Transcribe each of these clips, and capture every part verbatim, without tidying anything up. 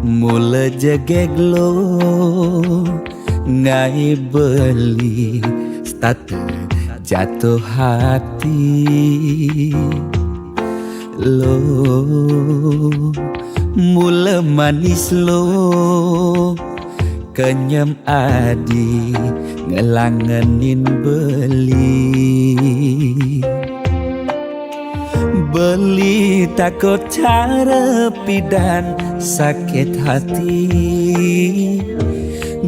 Mula jegég lo ngai beli, start jatuh hati. Lo mula manis lo kenyem adi ngelangenin beli. Beli takut cara pidan sakit hati.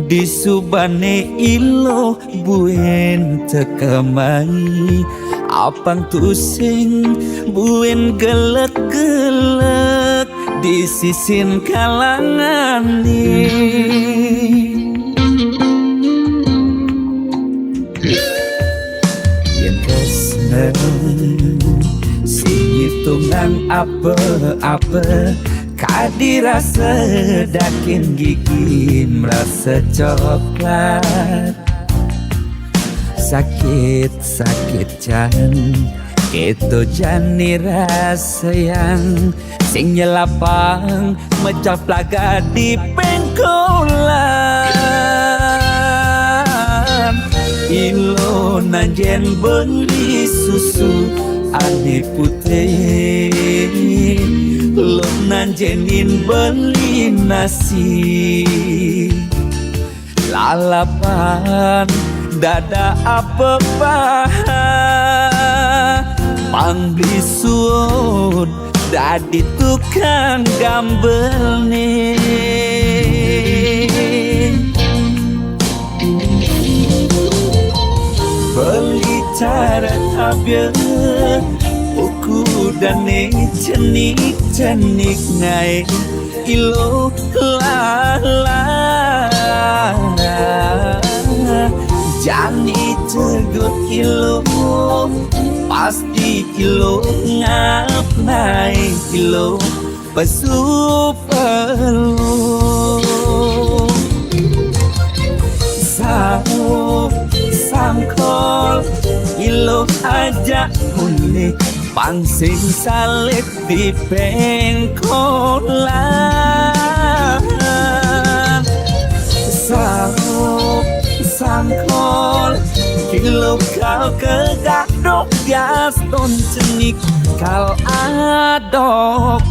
Disubane ilo buen tekemai, apang tusing buen gelek-gelek di sisin kalangan ni. Yen tresna sing ngitungang apa-apa, kadi rasa daging gigi merasa coklat. Sakit, sakit jan, keto jani rasa yang sing nyelapang mecah plaga di pengkolan. Ilo nanjen beli susu ane putih, lo nanjenin beli nasi. Lalapan dada apa paha, pang beli suud dadi tukang gambel ni. Beli cara tabia, uku dane cenik-cenik ngai ilo lala. Jani tegut ilo, pasti ilo ngap nai ilo pesu pelu. Saup sangkol ilo aja muni, pang sing salib di pengkolan. Saup sangkol ilo kal ke gadok, bias ton cenik kal adokan.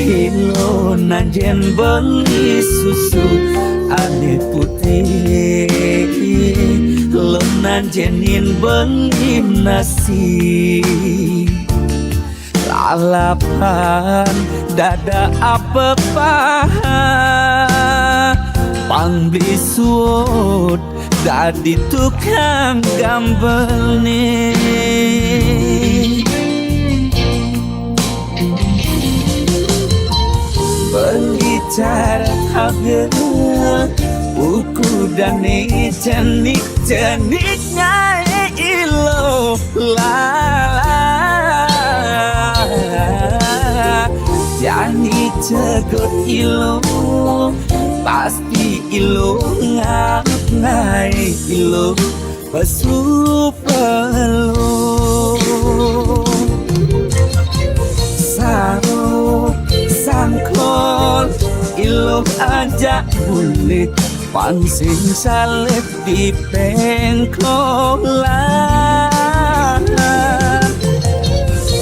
Ilo nanjen beli susu ane putih, lo nanjenin beli nasi. Lalapan dada apa paha, pang beli suud dadi tukang gambel ni. Berbicara tabia, uku dane cenik-cenik ngai ilo lala. Jani cegut ilo, pasti ilo ngap ngai ilo pesu pelu. Saup sangkol ilo aja muni, pang sing salib di pengkolan.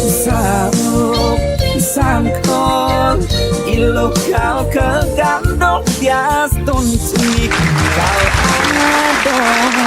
Saup sangkol ilo kal ke gadok, bias ton cenik kal adokan.